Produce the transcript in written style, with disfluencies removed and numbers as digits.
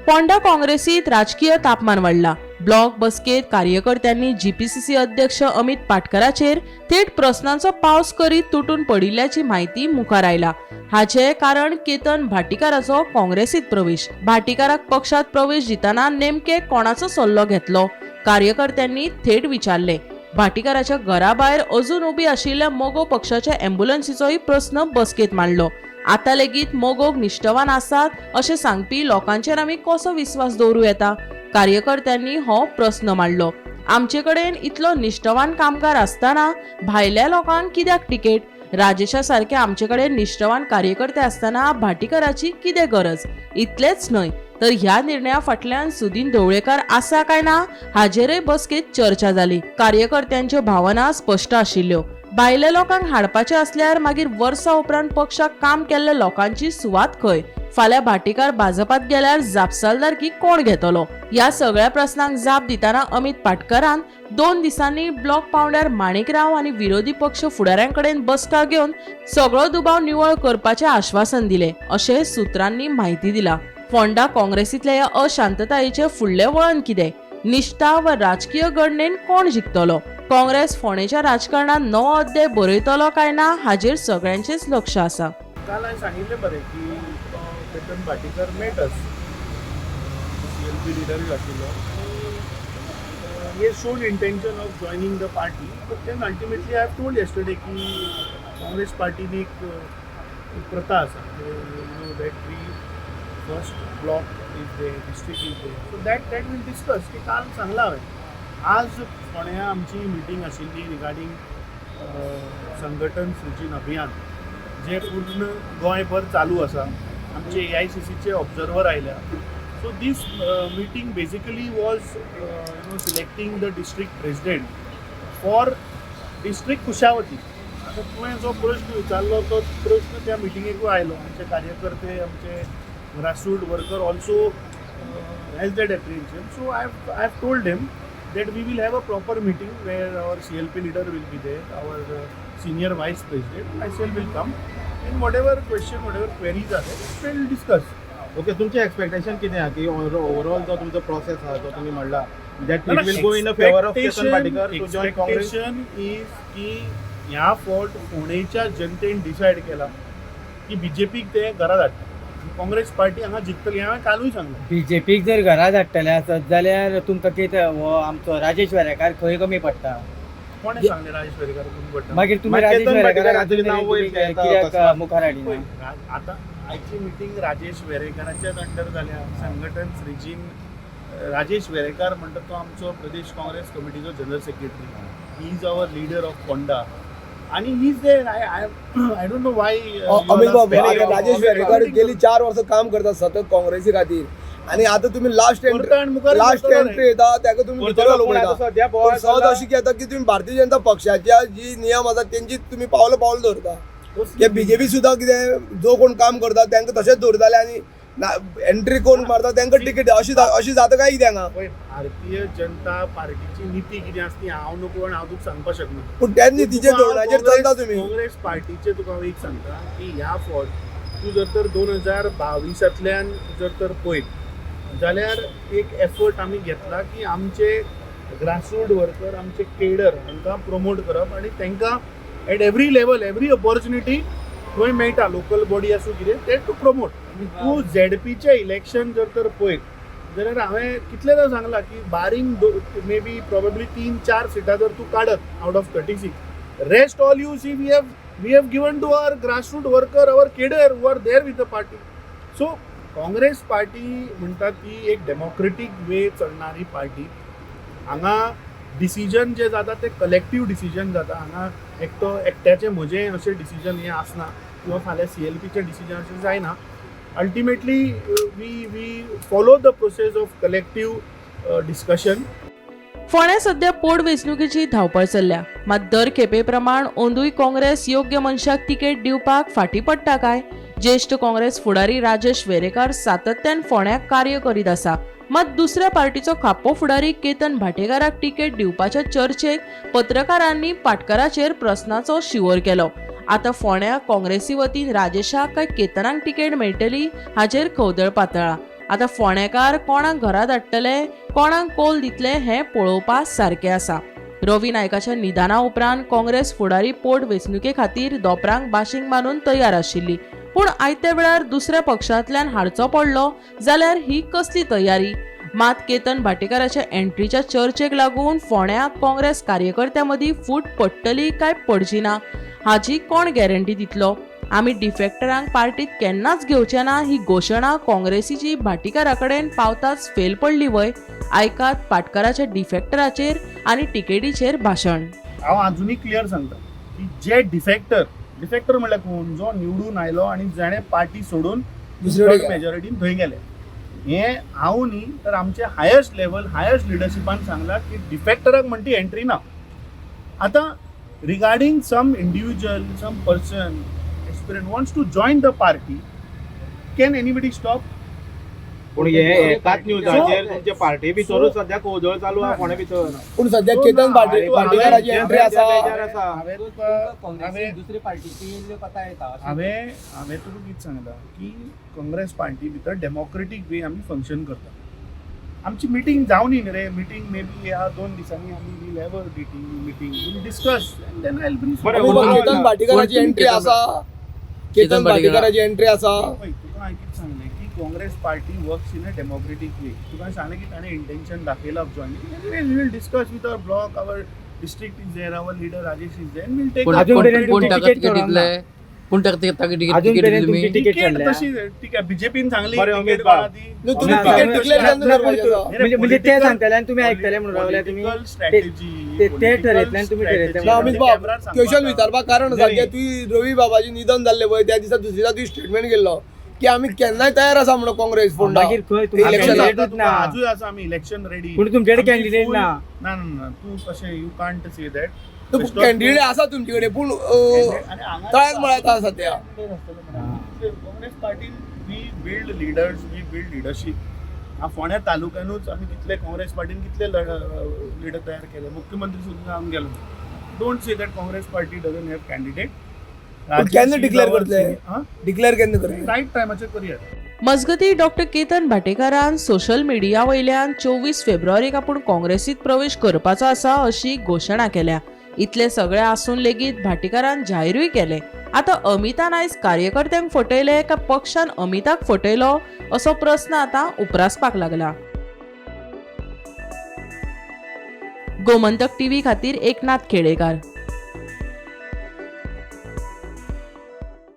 फोंडा काँग्रेसीत राजकीय तापमान वाडला. ब्लॉक बसकेत कार्यकर्त्यांनी जीपीसीसी अध्यक्ष अमित पाटकराचेर थेट प्रस्नांचो पावस करीत तुटून पडिल्ल्याची म्हायती मुखार आयला. हाचे कारण केतन भाटीकाराचो काँग्रेसीत प्रवेश. भाटीकाराक पक्षात प्रवेश दितना नेमके कोणाचो सल्लो घेतलो, कार्यकर्त्यांनी थेट विचारले. भाटीकाराच्या घरा भायर अजून उबी आशिल्ल्या मगो पक्षाच्या ॲम्ब्युलन्सीचोय प्रस्न बसकेत मांडलो. आता लेगीत मगोक निश्ठवान आसात अशें सांगपी लोकांचेर आमी कसो विस्वास दवरूं येता, कार्यकर्त्यांनी हो प्रस्न मांडलो. आमचे कडेन इतलो निश्ठवान कामगार आसतना भायल्या लोकांक कित्याक तिकेट? राजेशा सारके आमचे कडेन निश्ठवान कार्यकर्ते आसतना भाटीकाराची कितें गरज? इतलेंच न्हय तर ह्या निर्णया फाटल्यान सुदीन ढवळेकार आसा काय ना हाजेरय बसकेत चर्चा जाली. कार्यकर्त्यांच्यो भावना स्पश्ट आशिल्ल्यो. भायल्या लोकांक हाडपाचे आसल्यार मागीर वर्सा उपरांत पक्षाक काम केल्ल्या लोकांची सुवात खंय? फाल्यां भाटीकार भाजपात गेल्यार जापसालदारकी कोण घेतलो? ह्या सगळ्या प्रस्नांक जाप दितना अमित पाटकरान 2 दिसांनी ब्लॉक पावंड्यार माणिकराव आनी विरोधी पक्ष फुडाऱ्यांकडेन बसका घेवन सगळो दुबाव निवळ करपाचें आश्वासन दिलें अशें सुत्रांनी म्हायती दिला. फोंडा काँग्रेसींतल्या ह्या अशांततायेचें फुडलें वळण कितें? निश्ठा वा राजकीय गणनेन कोण जिखतलो? काँग्रेस फोंडेच्या राजकारणात नवो अध्याय बरयतलो काय ना हाजेर सगळ्यांचेच लक्ष आसा. काल हांवें सांगिल्लें बरें की तो Ketan Bhatikar met us, CLP लिडरूय आशिल्लो आनी he has shown intention of joining the party, but then ultimately I have told yesterday की काँग्रेस पार्टीन एक एक प्रथा आसा, you know that we first block is there, district is there, so that we'll discuss. की काल सांगलां हांवें. आज फोंड्या आमची मिटींग आशिल्ली रिगार्डींग संघटन सृजन अभियान, जे पूर्ण गोंयभर चालू आसा. आमचे एआयसीसीचे ऑब्जर्वर आयल्या. So this meeting basically was selecting the district president for district Kushavati. आतां तुवें जो प्रश्न विचारलो तो प्रश्न त्या मिटिंगेकूय आयलो. आमचे कार्यकर्ते, आमचे grassroot worker also has that apprehension. So I have told him that we will have a proper meeting where our CLP leader will be there, our senior vice president, myself will come, and whatever question, whatever queries are there, we will discuss. Okay, तुमचें expectation कितें आहा की overall जो तुमचो process आहा तो तुमी म्हणला that it will go in a favour of Ketan Bhatikar to join Congress? Expectation is की ह्या फावट फोंडेच्या जनतेन डिसायड केला की बीजेपीक ते घरा धाडटा, काँग्रेस पार्टी हांगा जिखतली. हांवें कालूय सांगलें. बीजेपीक जर घरा धाडटले आसत जाल्यार तुमकां कितें, हो आमचो राजेश वेरेकार खंय कमी पडटा? कोणें सांगलें राजेश वेरेकार कमी पडटा? मागीर तुमी मागीर राजेश केतन वेरेकाराक भाटीकार अजून नाव मेरेन वयर तुमी खेळटा कित्याक अकस्मात. मुखार हाडिना? पळय, आतां आयची मिटींग राजेश वेरेकाराच्याच अंडर जाल्या. संघटन सृजीन, राजेश वेरेकार म्हणटा तो आमचो Pradesh Congress कमिटीचो general secretary. He is our leader of Ponda आनी he is there. I don't know why. Amit बाबू, आता राजेश वेरेकर गेली 4 वर्सां काम करतात सतत काँग्रेसी खातीर आनी आतां तुमी लास्ट एंट्री, लास्ट एंट्री येता ताका तुमी भितर करतलो, घालूंक पूण आतां पळयता. सद्या पूण बोवाळ सहज चल्ला. अशी येता की तुमी भारतीय जनता पक्षाच्या जी नियम आसा तेंची तुमी पावलां पावल दवरता. की बीजेपी सुद्दां कितें जो कोण काम करता तांकां तशेंच दवरताले आनी एंट्री कोण मारता तांकां तिकेट, अशी जाता काय कितें हांगा? पळय, भारतीय जनता पार्टीची निती कितें आसा ती हांव नको आनी हांव तुका सांगपाक शकना. पूण त्याच नितीचेर तुका हांव धोरणाचेर चलता तुमी. काँग्रेस पार्टीचे तुका हांव एक सांगता की ह्या फावट तूं जर तर 2022तांतल्यान जर तर पळयत जाल्यार एक एफर्ट आमी घेतला की आमचे ग्रासरूट वर्कर, आमचे केडर हांकां प्रमोट करप आनी तांकां at every level, every opportunity खंय मेळटा, लोकल बॉडी आसूं कितें तें, टू प्रमोट. तूं झेडपीचें इलेक्शन जर तर पळयत जाल्यार हांवें कितलेदां सांगलां की बारींग मे बी प्रोबेबली तीन चार सिटां जर तूं काडत out of 36, rest all you see we have given to our grassroots worker, our cadre who are there with the party. So Congress party म्हणटा ती एक डेमोक्रेटीक वे चलणारी पार्टी. हांगा डिसिजन जे जाता ते कलेक्टीव डिसिजन जाता. हांगा एकटो एकट्याचें म्हजें अशें डिसिजन हें आसना किंवा फाल्यां सीएलपीचें डिसिजन अशें जायना. Ultimately we follow the process of collective discussion. फोंड्या सध्या पोटवेंचणुकेची धांवपळ चल्ल्या. मात दर खेपे प्रमाण अंदूय काँग्रेस योग्य मनशाक तिकेट दिवपाक फाटीं पडटा काय? ज्येश्ठ काँग्रेस फुडारी राजेश वेरेकार सातत्यान फोंड्याक कार्य करीत आसा. मात दुसऱ्या पार्टीचो खाप्पो फुडारी केतन भाटेकाराक तिकेट दिवपाच्या चर्चेक पत्रकारांनी पाटकराचेर प्रस्नाचो शिंवर केलो. आतां फोंड्या काँग्रेसी वतीन राजेशाक काय केतनाक तिकेट मेळटली हाचेर खवदळ पातळ्ळा. आतां फोंडेकार कोणाक घरा धाडटले, कोणाक कोल दितले हें पळोवपा सारकें आसा. रवी नायकाच्या निधना उपरांत काँग्रेस फुडारी पोट वेंचणुके खातीर दोपरांक बाशींग बांदून तयार आशिल्ली, पूण आयत्या वेळार दुसऱ्या पक्षांतल्यान हाडचो पडलो जाल्यार ही कसली तयारी? मात केतन भाटीकाराच्या एंट्रीच्या चर्चेक लागून फोंड्या काँग्रेस कार्यकर्त्यां मदीं फूट पडटली काय पडची ना हाची कोण गॅरंटी दितलो? आमी डिफेक्टरांक पार्टीत केन्नाच घेवचे ना ही घोशणा काँग्रेसीची भाटीकारा कडेन पावताच फेल पडली व्हय? आयकात पाटकाराच्या डिफेक्टराचेर आनी तिकेटीचेर भाशण. हांव आजुनूय क्लियर सांगता की जे डिफेक्टर, डिफेक्टर म्हणल्यार कोण जो निवडून आयलो आनी जाणें पार्टी सोडून दुसरे कडेन मेजॉरिटीन थंय गेले, हें हांव न्ही तर आमचे हायस्ट लेवल हायस्ट लिडरशिपान सांगलां की डिफेक्टराक म्हणटी एंट्री ना. आतां regarding some individual, some person aspirant wants to join the party, can anybody stop? पूण हे एकाच न्यूजाचेर तुमचे पार्टी भितरूच सध्या कोदळ चालू आहा फोंडे भितर. पूण सध्या केतन भाटीकाराची एंट्री आसा. हांवें तुका काँग्रेसीन दुसरे पार्टीची येयल्ल्यो कथा येता अशें. हांवें हांवें तुका कितें सांगलां की काँग्रेस पार्टी भितर डेमोक्रेटीक वे आमी फंक्शन करता. आमची मिटींग जावनी न्ही रे, मिटींग मे बी ह्या 2 दिसांनी आमी we'll have a meeting, we'll discuss and then I will brief. बरें, आमी केतन भाटीकाराची एंट्री आसा, केतन भाटीकाराची एंट्री आसा. पळय तुका हांवें कितें सांगलें की Congress party works in a democratic way. तुका सांगलें की ताणें इंटेन्शन दाखयलां of joining. Anyway we will discuss with our block, our district is there, our leader Rajesh is there, we'll take. कोण अजून कोण पर्यंत कोण तुमची ताका तिकीट तिकेट ठरवना. दितले? कोण ताका ताका तिकेट अजून तिकेट पर्यंत दितले तुमी? तुमची तिकीट तिकेट ठरल्या. तशी ठीक आहे, बीजेपीन सांगली बरें, तिकेट अमित बाब. कोणा ती. न्हू तुमी ना, तिकेट ना, डिक्लेअर ना, केन्ना करपाचें आसा? म्हणजे म्हणजे ते सांगतले आनी तुमी आयकतले म्हणून रावले तुमी. स्ट्रॅटेजी ते ठरयतले आनी तुमी ठरयतले. ना अमित बाब, क्वेश्चन विचारपाक कारण आसा की तुवें रवी बाबाजी निधन जाल्लें पळय त्या दिसा दुसऱ्या दिसा तुवें स्टेटमेंट केल्लो की आमी केन्नाय तयार आसा म्हणून काँग्रेस फोंडा मागीर खंय तुमचे इलेक्शनाक. कॅन्डिडेटूच ना. आजूय आसा आमी इलेक्शन रेडी. पूण तुमच्याकडे कॅन्डिडेट ना. ना ना ना, तूं कशें you can't say that. Candidate आसा तुमचे कडेन पूण तळ्याक मळ्यात आसा सध्या. Congress पार्टीन we build leaders, we build leadership. फोंड्या तालुक्यानूच आमी कितले काँग्रेस पार्टीन कितले लिडर तयार केले, मुख्यमंत्री सुद्दां जावन गेलो. Don't say that Congress party doesn't have candidate. केन्ना declare करतले? डिक्लेअर केन्ना करतले? रायट टायमाचेर करूया. मजगती डॉक्टर केतन भाटेकारान सोशल मिडिया वयल्यान 24 फेब्रुवारीक आपूण काँग्रेसीत प्रवेश करपाचो आसा अशी घोशणा केल्या. इतले सगळे आसून लेगीत भाटीकारान जाहीरूय केले. आतां अमितान आयज कार्यकर्त्यांक फटयले काय पक्षान अमिताक फटयलो असो प्रस्न आतां उप्रासपाक लागला. गोमंतक टीव्ही खातीर एकनाथ खेडेकार.